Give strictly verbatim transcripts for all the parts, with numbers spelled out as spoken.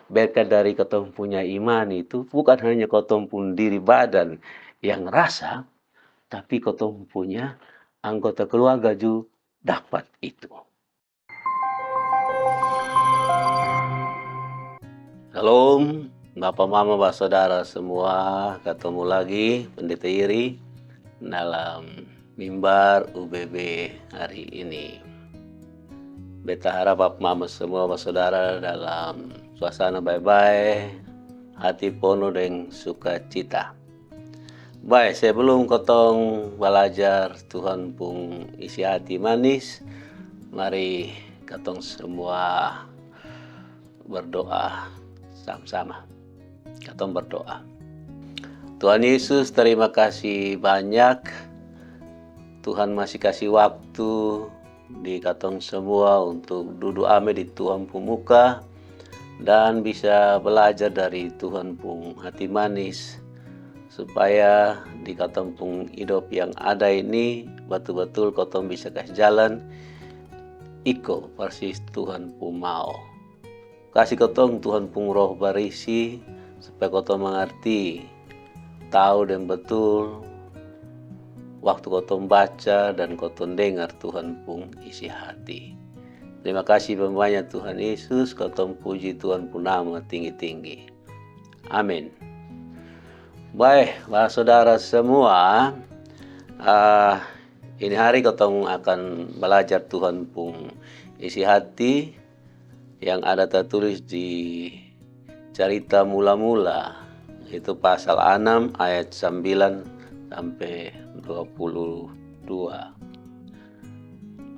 Berkat dari kotong punya iman itu, bukan hanya kotong pun diri badan yang rasa, tapi kotong punya anggota keluarga ju dapat itu. Shalom, bapa mama basodara semua, ketemu lagi Pendeta Iri dalam mimbar U B B hari ini. Beta harap bapa mama semua basodara dalam suasana bae-bae, hati pono deng sukacita. Bae, sebelum kotong balajar Tuhan pung isi hati manis, mari katong semua berdoa sama-sama. Katong berdoa. Tuhan Yesus, terima kasih banyak. Tuhan masih kasih waktu di katong semua untuk dudu ame di Tuhan pung muka dan bisa belajar dari Tuhan pung hati manis, supaya di katong pung idop yang ada ini batul-batul katong bisa kasi jalan iko persis Tuhan pung mau. Kasi katong Tuhan pung Roh Barisi supaya katong mangarti, tau deng betul waktu katong baca dan katong dengar Tuhan pung isi hati. Terima kasih banyak Tuhan Yesus, katong puji Tuhan pung nama tinggi-tinggi. Amin. Bae, basodara semua, ah, ini hari katong akan balajar Tuhan pung isi hati yang ada tertulis di Carita Mula-Mula, itu pasal anam ayat sambilan sampe dua pulu dua.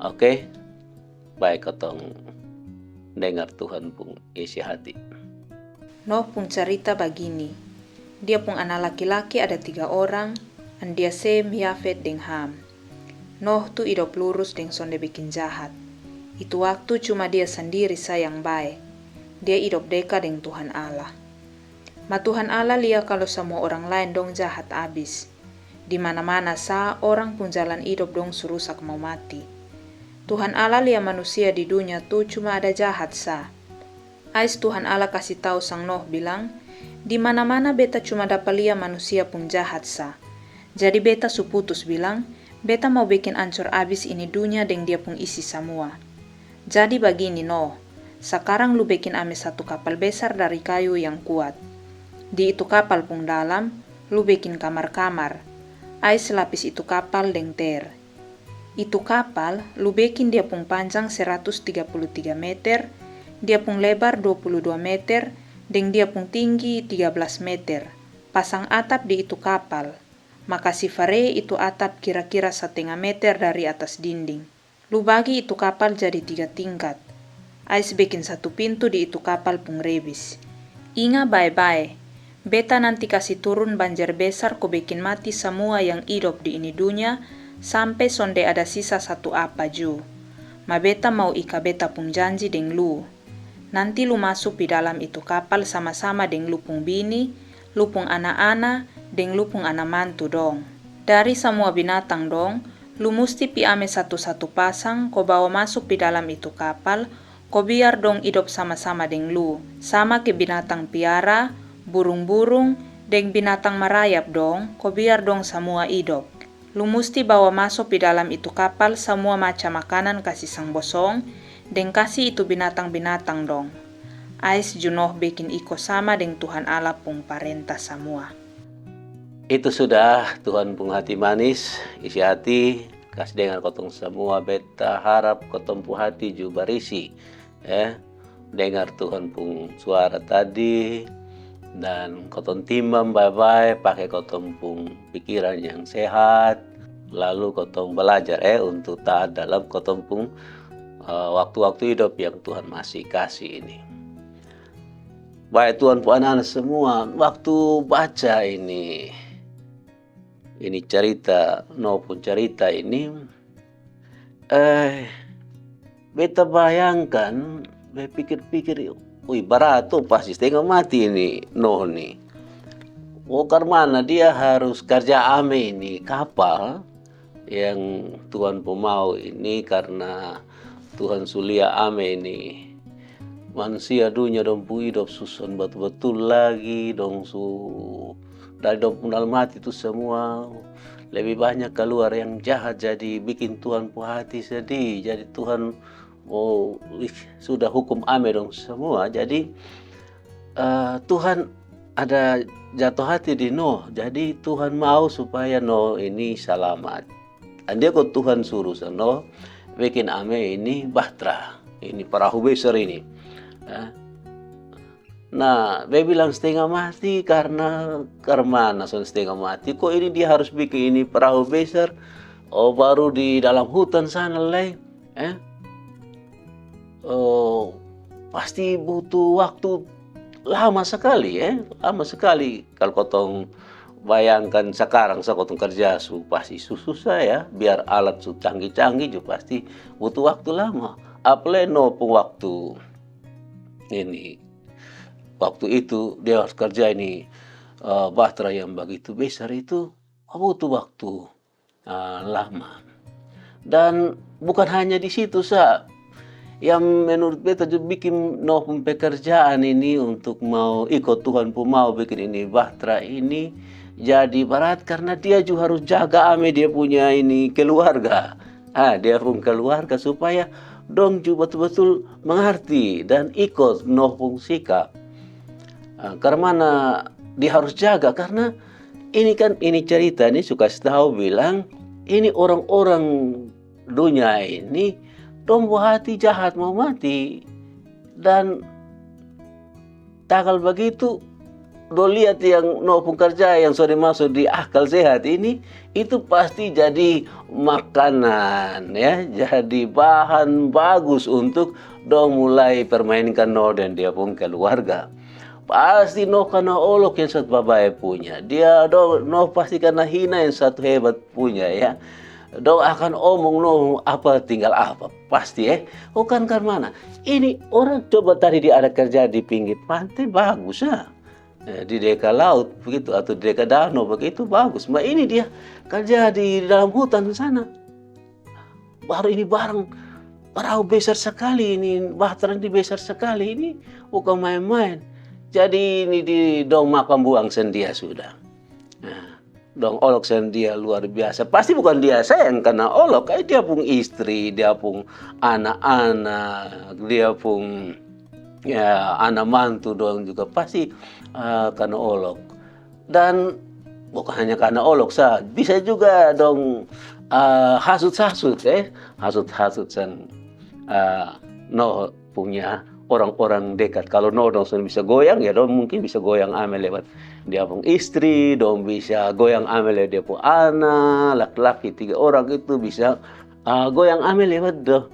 Oke, bae katong dengar Tuhan pung isi hati. Noh pung carita bagini. Dia pung ana laki-laki ada tiga orang, andia Sem, Yafet, deng Ham. Noh tu idop lurus deng sonde bekin jahat. Itu waktu cuma dia sandiri sa yang bae. Dia idop deka deng Tuhan Allah. Ma Tuhan Allah lia kalo samua orang laen dong jahat abis. Di mana-mana sa orang pung jalan idop dong su rusak mau mati. Tuhan Allah lia manusia di dunya tu cuma ada jahat sa. Ais Tuhan Allah kasi tau sang Noh bilang, di mana-mana beta cuma dapa lia manusia pung jahat sa. Jadi beta su putus bilang, beta mau bekin ancor abis ini dunya deng dia pung isi samua. Jadi bagini Noh, sakarang lu bekin ame satu kapal besar dari kayu yang kuat. Di itu kapal pung dalam, lu bekin kamar-kamar. Ais lapis itu kapal deng ter. Itu kapal lu bekin dia pung panjang seratus tiga puluh tiga meter, dia pung lebar dua puluh dua meter, deng dia pung tinggi tiga belas meter. Pasang atap di itu kapal. Ma kasi fare itu atap kira-kira satenga meter dari atas dinding. Lu bagi itu kapal jadi tiga tingkat. Ais bekin satu pintu di itu kapal pung rebis. Inga bae-bae, beta nanti kasi turun banjer besar ko bekin mati samua yang idop di ini dunya, sampe sonde ada sisa satu apa ju. Ma beta mau ika beta pung janji deng lu. Nanti lu masu pi dalam itu kapal sama-sama deng lu pung bini, lu pung ana-ana, deng lu pung ana mantu dong. Dari samua binatang dong, lu musti pi ame satu-satu pasang ko bawa masu pi dalam itu kapal, ko biar dong idop sama-sama deng lu, sama ke binatang piara, burung-burung, deng binatang marayap dong, ko biar dong samua idop. Lu musti bawa maso pi dalam itu kapal samua macam makanan kasi sang bosong, deng kasi itu binatang-binatang dong. Ais ju Noh bekin iko sama deng Tuhan Allah pung parenta samua. Itu sudah Tuhan pung hati manis, isi hati, kas dengar kotong samua, beta harap kotong pung hati ju barisi. Eh, dengar Tuhan pung suara tadi, dan kotong timbang bae-bae, pake kotong pung pikiran yang sehat, lalu kotong balajar, eh, untuk taat dalam kotong pung, eh, waktu-waktu idop yang Tuhan masih kasi ini. Bae Tuhan pung ana-ana samua, waktu baca ini, ini carita, Noh pung carita ini, eh, beta bayangkan, be pikir-pikir, ui, barat to, pasti stenga mati ini Noh ni. O, karmana dia harus karja ame ini kapal yang Tuhan pung mau ini, karna Tuhan su lia ame ini manusia dunia dong pung idop su son batul-batul lagi, dong su dari dong pung dalam hati tu semua lebih banyak kaluar yang jahat, jadi bikin Tuhan pung hati sedih. Jadi Tuhan mau sudah hukum ame dong semua. Jadi eh, Tuhan ada jatuh hati di Noh. Jadi Tuhan mau supaya Noh ini salamat. Andia ko Tuhan suruh sa Noh bikin ame ini bahtera, ini perahu besar ini. Ya. Nah, be bilang setengah mati karena karmana son setengah mati. Ko ini dia harus bikin ini perahu besar. Oh, baru di dalam hutan sana lai. Eh? Oh, pasti butuh waktu lama sekali, eh, lama sekali. Kalau kotong bayangkan sekarang sa kotong kerja su pasti su susah ya, biar alat su canggih-canggih juga pasti butuh waktu lama. Apalagi Noh pung waktu ini, waktu itu dia harus kerja ini eh, bahtera yang begitu besar itu butuh waktu eh, lama. Dan bukan hanya di situ sa, yang menurut beta juga bikin Noh pung pekerjaan ini untuk mau ikut Tuhan pun mau bikin ini bahtera ini jadi berat karena dia juga harus jaga ame dia punya ini keluarga. Ah, dia pun keluarga supaya dong juga betul-betul mengerti dan ikut Noh pung sikap. Ah, karena dia harus jaga karena ini kan ini cerita ini suka tahu bilang ini orang-orang dunia ini dong buah hati jahat mau mati. Dan tagal begitu, do lihat yang Noh pung kerja yang sudah masuk di akal sehat ini, itu pasti jadi makanan ya, jadi bahan bagus untuk dong mulai permainkan Noh dan dia pun keluarga. Pasti Noh kana olok yang satu babae punya. Dia dong Noh pasti kana hina yang satu hebat punya ya. Dong akan omong Noh apa tinggal apa pasti eh. Oh kan karmana? Ini orang coba tadi dia ada kerja di pinggir pantai bagus ya. Eh, di deka laut begitu atau di deka danau begitu bagus. Ma ini dia kerja di dalam hutan sana. Baru ini barang perahu besar sekali ini, bahtera ini besar sekali ini, bukan main-main. Jadi ini di dong makan buang sendia sudah. Nah, dong olok sendia luar biasa. Pasti bukan dia sa yang kana olok, eh, dia pung istri, dia pung anak-anak, dia pung ya anak mantu dong juga pasti eh, kana olok. Dan bukan hanya kana olok sa, bisa juga dong eh, hasut-hasut eh, hasut-hasut sang eh, Noh punya orang-orang dekat. Kalau Noh dong son bisa goyang ya dong mungkin bisa goyang ame lewat dia pung istri, dong bisa goyang ame lewat dia pung ana, laki-laki tiga orang itu bisa ah, goyang ame lewat do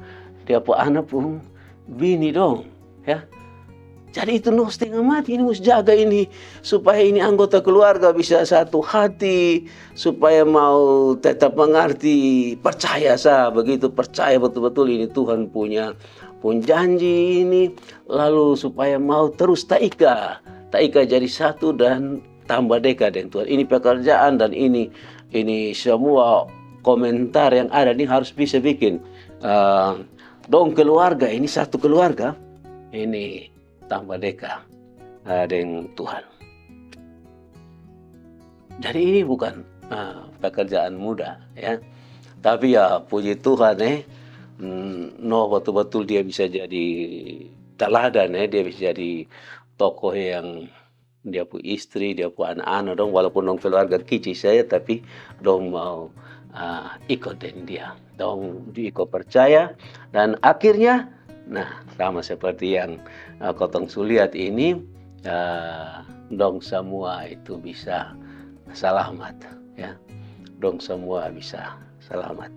dia pung ana pung bini dong ya. Jadi itu Noh setengah mati ini mus jaga ini supaya ini anggota keluarga bisa satu hati, supaya mau tetap mengerti, percaya sa begitu, percaya betul-betul ini Tuhan punya pun janji ini, lalu supaya mau terus taika, taika jadi satu dan tambah deka dengan Tuhan. Ini pekerjaan dan ini ini semua komentar yang ada ini harus bisa bikin eh, dong keluarga ini satu keluarga ini tambah deka eh, dengan Tuhan. Jadi ini bukan eh, pekerjaan mudah ya. Tapi ya puji Tuhan eh, mm, Noh betul-betul dia bisa jadi teladan eh, dia bisa jadi tokoh yang dia pu istri, dia pu anak-anak dong, walaupun dong keluarga kici saja, tapi dong mau uh, ikut dengan dia. Dong ikut percaya dan akhirnya, nah sama seperti yang uh, kotong su lihat ini, uh, dong semua itu bisa selamat, ya. Dong semua bisa selamat.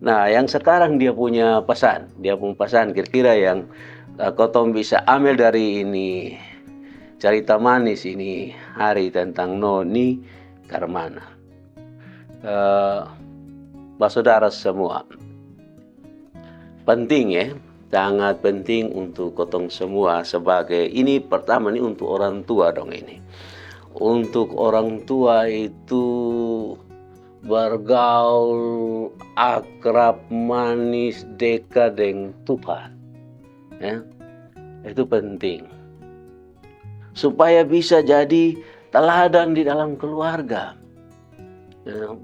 Nah, yang sekarang dia punya pesan, dia punya pesan kira-kira yang uh, kotong bisa ambil dari ini cerita manis ini hari tentang Noh ni karmana. Uh, basodara semua, penting ya, sangat penting untuk kotong semua sebagai ini pertama ni untuk orang tua dong ini. Untuk orang tua itu bergaul akrab manis deka deng Tuhan. Ya. Itu penting. Supaya bisa jadi teladan di dalam keluarga. Ya,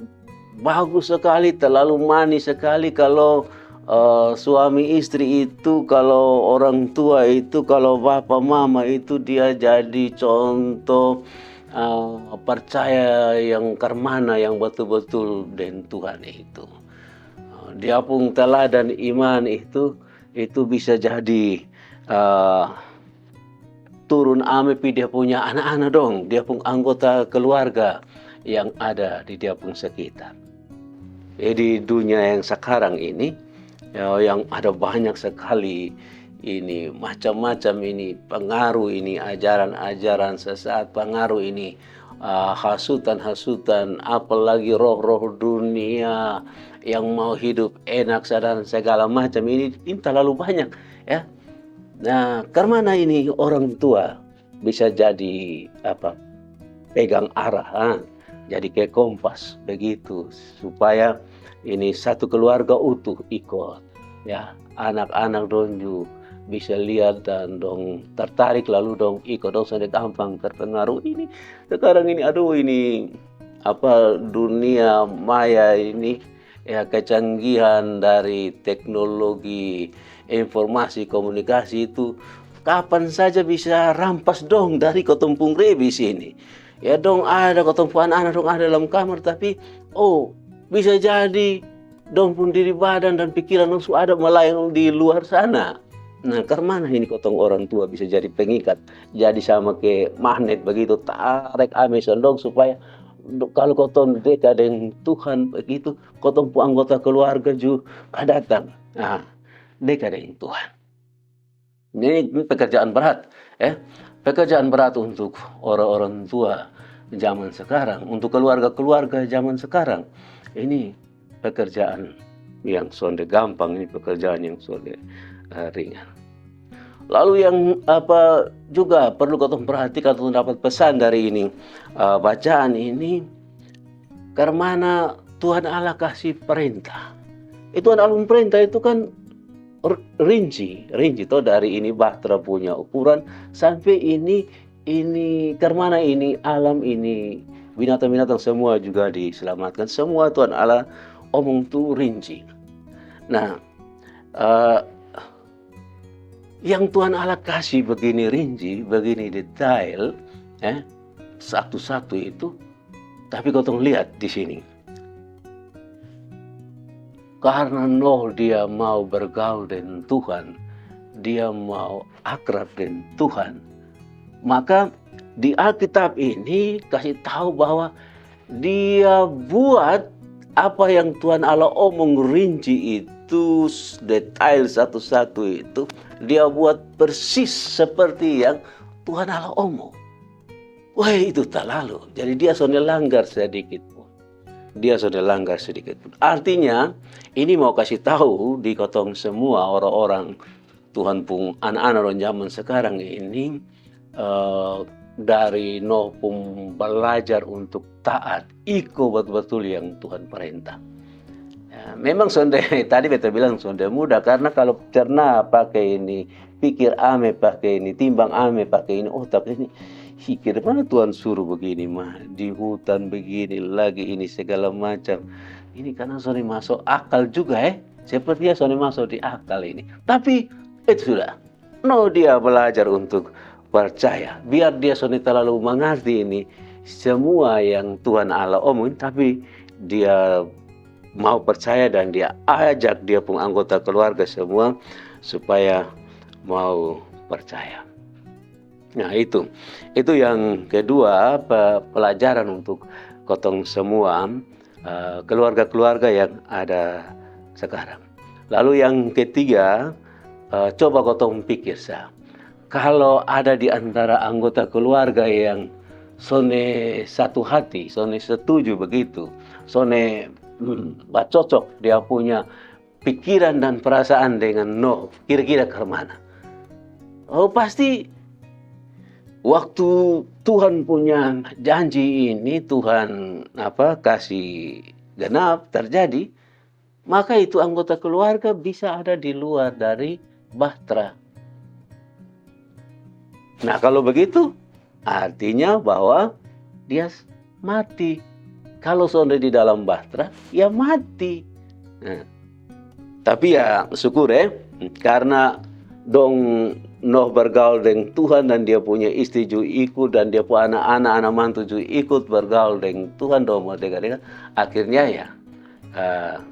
bagus sekali, terlalu manis sekali kalau eh, suami istri itu, kalau orang tua itu, kalau bapa mama itu dia jadi contoh eh, percaya yang karmana, yang betul-betul deng Tuhan itu. Eh, dia pung teladan iman itu, itu bisa jadi eh, turun ame pi dia punya anak-anak dong, dia pung anggota keluarga yang ada di dia pung sekitar. Jadi dunia yang sekarang ini, ya, yang ada banyak sekali ini, macam-macam ini pengaruh ini, ajaran-ajaran sesat, pengaruh ini ah, hasutan-hasutan, apalagi roh-roh dunia yang mau hidup enak sa-, dan segala macam ini, ini terlalu banyak, ya. Nah, karmana ini orang tua bisa jadi apa, pegang arah, ah, jadi kayak kompas begitu, supaya ini satu keluarga utuh ikut, ya, anak-anak dong ju bisa lihat dan dong tertarik, lalu dong ikut, dong sonde gampang terpengaruh ini. Sekarang ini, aduh, ini apa, dunia maya ini, ya, kecanggihan dari teknologi informasi komunikasi itu kapan saja bisa rampas dong dari kotong pung rebis ini. Ya, dong ada, kotong pung anak-anak dong ada dalam kamar, tapi oh, bisa jadi dong pung diri badan dan pikiran dong su ada melayang di luar sana. Nah, karmana ini kotong orang tua bisa jadi pengikat, jadi sama ke magnet begitu, tarik ame sang dong supaya do-, kalau kotong deka deng Tuhan begitu, kotong pung anggota keluarga ju ka datang. Nah, deka deng Tuhan. Ini, ini pekerjaan berat, eh. Pekerjaan berat untuk orang-orang tua zaman sekarang, untuk keluarga-keluarga zaman sekarang. Ini pekerjaan yang sonde gampang, ini pekerjaan yang sonde eh, ringan. Lalu yang apa juga perlu kotong perhatikan untuk dapat pesan dari ini eh, bacaan ini, karmana Tuhan Allah kasih perintah. Itu Tuhan Allah pung perintah itu kan r-, rinci, rinci toh, dari ini bahtera punya ukuran sampai ini, ini karmana ini alam ini, binatang-binatang semua juga diselamatkan. Semua Tuhan Allah omong tu rinci. Nah, eh, yang Tuhan Allah kasih begini rinci, begini detail, eh, satu-satu itu, tapi kotong lihat di sini. Karna Noh dia mau bergaul dengan Tuhan, dia mau akrab dengan Tuhan, maka di Alkitab ini kasih tahu bahwa dia buat apa yang Tuhan Allah omong rinci itu, s-, detail satu-satu itu, dia buat persis seperti yang Tuhan Allah omong. Wah, itu terlalu. Jadi dia sonde langgar sedikit pun. Dia sonde langgar sedikit pun. Artinya, ini mau kasih tahu di kotong semua orang-orang Tuhan pung anak-anak dong zaman sekarang ini, eh, dari Noh pung belajar untuk taat, iko betul-betul yang Tuhan perintah. Ya, memang sonde, tadi beta bilang sonde mudah, karna kalo cerna pake ini, pikir ame pake ini, timbang ame pake ini, otak ini, pikir mana Tuhan suruh begini mah, di hutan begini lagi, ini segala macam. Ini karna sonde maso akal juga, eh. Sepertinya sonde maso di akal ini. Tapi itu sudah. No, dia belajar untuk percaya. Biar dia sonde terlalu mengerti ini semua yang Tuhan Allah omongin, tapi dia mau percaya dan dia ajak dia pun anggota keluarga semua supaya mau percaya. Nah, itu. Itu yang kedua, pe-, pelajaran untuk kotong semua, eh, keluarga-keluarga yang ada sekarang. Lalu yang ketiga, eh, coba kotong pikir sa. Kalau ada di antara anggota keluarga yang sonde satu hati, sonde setuju begitu, sonde, hmm, bacocok dia punya pikiran dan perasaan dengan Noh, kira-kira ke mana? Oh, pasti waktu Tuhan punya janji ini, Tuhan apa, kasih genap terjadi, maka itu anggota keluarga bisa ada di luar dari bahtera. Nah, kalau begitu, artinya bahwa dia mati. Kalau sonde di dalam bahtera, ya mati. Nah, tapi ya syukur, eh, karena dong Noh bergaul deng Tuhan dan dia punya istri ju ikut dan dia punya anak-anak, anak mantu ju ikut bergaul deng Tuhan, dong mau dega-dega. Akhirnya ya, eh,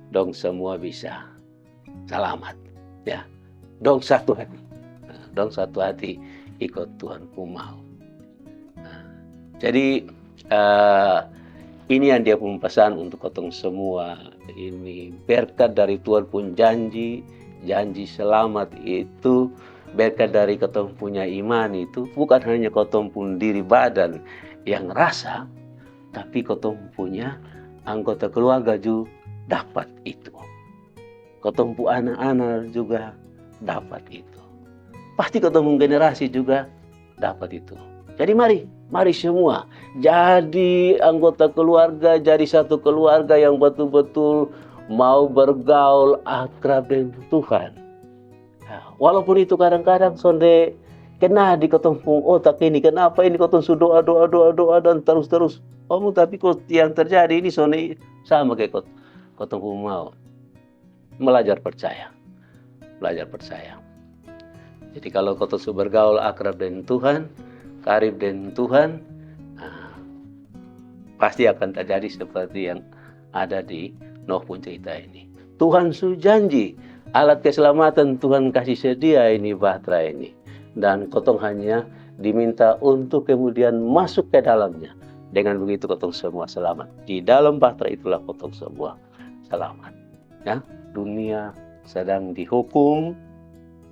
dong semua bisa salamat. Ya, dong satu hati. Nah, dong satu hati ikut Tuhan pung mau. Nah, jadi, eh, ini yang dia pung pesan untuk kotong semua. Ini berkat dari Tuhan pun janji, janji selamat itu berkat dari kotong punya iman itu, bukan hanya kotong pun diri badan yang rasa, tapi kotong punya anggota keluarga ju dapat itu. Kotong pu anak-anak juga dapat itu. Pasti kotong pung generasi juga dapat itu. Jadi mari, mari semua jadi anggota keluarga, jadi satu keluarga yang betul-betul mau bergaul akrab dengan Tuhan. Nah, walaupun itu kadang-kadang sonde kena di kotong pung otak ini, kenapa ini kotong su doa, doa, doa, doa dan terus-terus. Oh, tapi kok yang terjadi ini sonde sama kayak kot-, kotong pung mau. Belajar percaya. Belajar percaya. Jadi kalau kotong su bergaul akrab dengan Tuhan, karib dengan Tuhan, nah, pasti akan terjadi seperti yang ada di Noh pun cerita ini. Tuhan su janji, alat keselamatan Tuhan kasih sedia ini, bahtera ini. Dan kotong hanya diminta untuk kemudian masuk ke dalamnya. Dengan begitu kotong semua selamat. Di dalam bahtera itulah kotong semua selamat. Ya, dunia sedang dihukum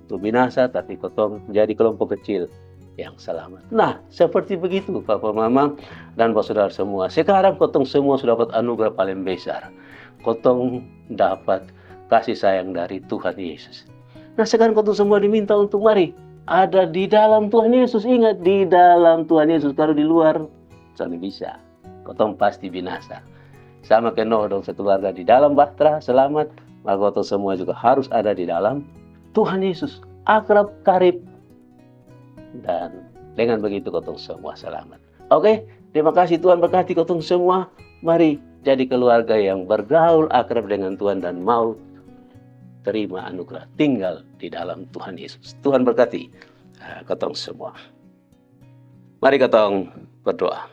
untuk binasa, tapi kotong jadi kelompok kecil yang selamat. Nah, seperti begitu, papa, mama, dan basaudara semua. Sekarang kotong semua su dapat anugerah paling besar. Kotong dapat kasih sayang dari Tuhan Yesus. Nah, sekarang kotong semua diminta untuk mari ada di dalam Tuhan Yesus. Ingat, di dalam Tuhan Yesus. Kalau di luar, sonde bisa. Kotong pasti binasa. Sama ke Noh dong sekeluarga di dalam bahtera selamat, maka kotong semua juga harus ada di dalam Tuhan Yesus. Akrab, karib, dan dengan begitu kotong semua selamat. Oke, terima kasih, Tuhan berkati kotong semua. Mari jadi keluarga yang bergaul akrab dengan Tuhan dan mau terima anugerah tinggal di dalam Tuhan Yesus. Tuhan berkati, ah, kotong semua. Mari kotong berdoa.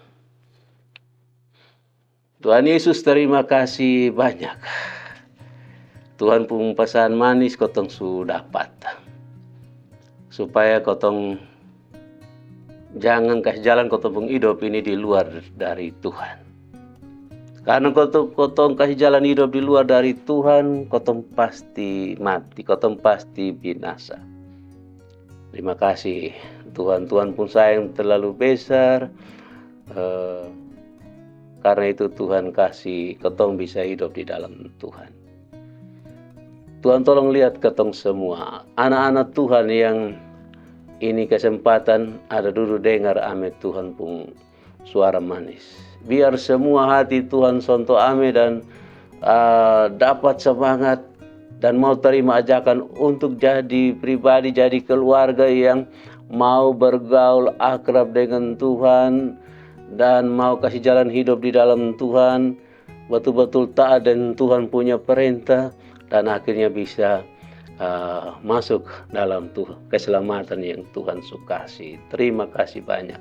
Tuhan Yesus, terima kasih banyak. Tuhan pung pesan manis kotong su dapat. Supaya kotong jangan kasih jalan kotong pung hidup ini di luar dari Tuhan. Karena kotong, kotong kasih jalan hidup di luar dari Tuhan, kotong pasti mati, kotong pasti binasa. Terima kasih Tuhan, Tuhan pung sayang terlalu besar. Eh, karena itu Tuhan kasih kotong bisa hidup di dalam Tuhan. Tuhan tolong lihat kotong semua anak-anak Tuhan yang ini kesempatan ada dudu dengar ame Tuhan pung suara manis. Biar semua hati Tuhan sonto ame dan, ah, dapat semangat dan mau terima ajakan untuk jadi pribadi, jadi keluarga yang mau bergaul akrab dengan Tuhan dan mau kasih jalan hidup di dalam Tuhan, betul-betul taat dan Tuhan punya perintah, dan akhirnya bisa, ah, masuk dalam Tuhan, keselamatan yang Tuhan su kasih. Terima kasih banyak,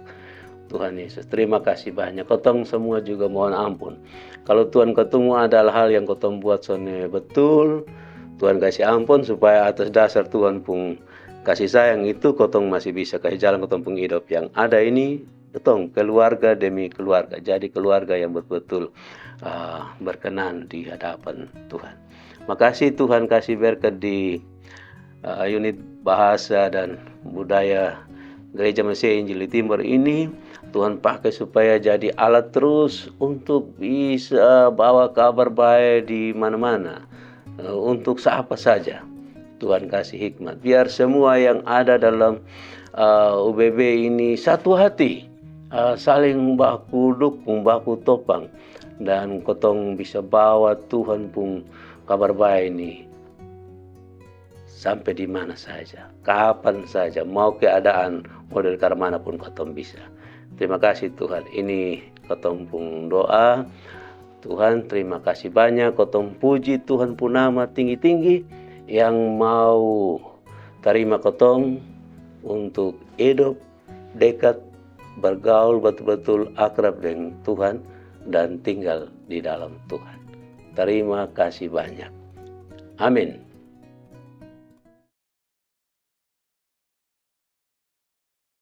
Tuhan Yesus. Terima kasih banyak. Kotong semua juga mohon ampun. Kalau Tuhan ketemu ada hal yang kotong buat sonde betul, Tuhan kasih ampun supaya atas dasar Tuhan pung kasih sayang itu kotong masih bisa kasih jalan kotong pung hidup yang ada ini, kotong keluarga demi keluarga, jadi keluarga yang betul-betul, ah, berkenan di hadapan Tuhan. Makasih Tuhan kasih berkat di, ah, unit bahasa dan budaya Gereja Mesei Injil di Timur ini. Tuhan pakai supaya jadi alat terus untuk bisa bawa kabar bae di mana-mana, eh, untuk siapa saja. Tuhan kasih hikmat. Biar semua yang ada dalam, eh, U B B ini satu hati, eh, saling baku dukung, baku topang. Dan kotong bisa bawa Tuhan pung kabar bae ini sampai di mana saja, kapan saja, mau keadaan model karmana pun kotong bisa. Terima kasih Tuhan, ini kotong pung doa. Tuhan, terima kasih banyak, kotong puji Tuhan pun nama tinggi-tinggi yang mau terima kotong untuk hidup dekat, bergaul betul-betul akrab dengan Tuhan dan tinggal di dalam Tuhan. Terima kasih banyak. Amin.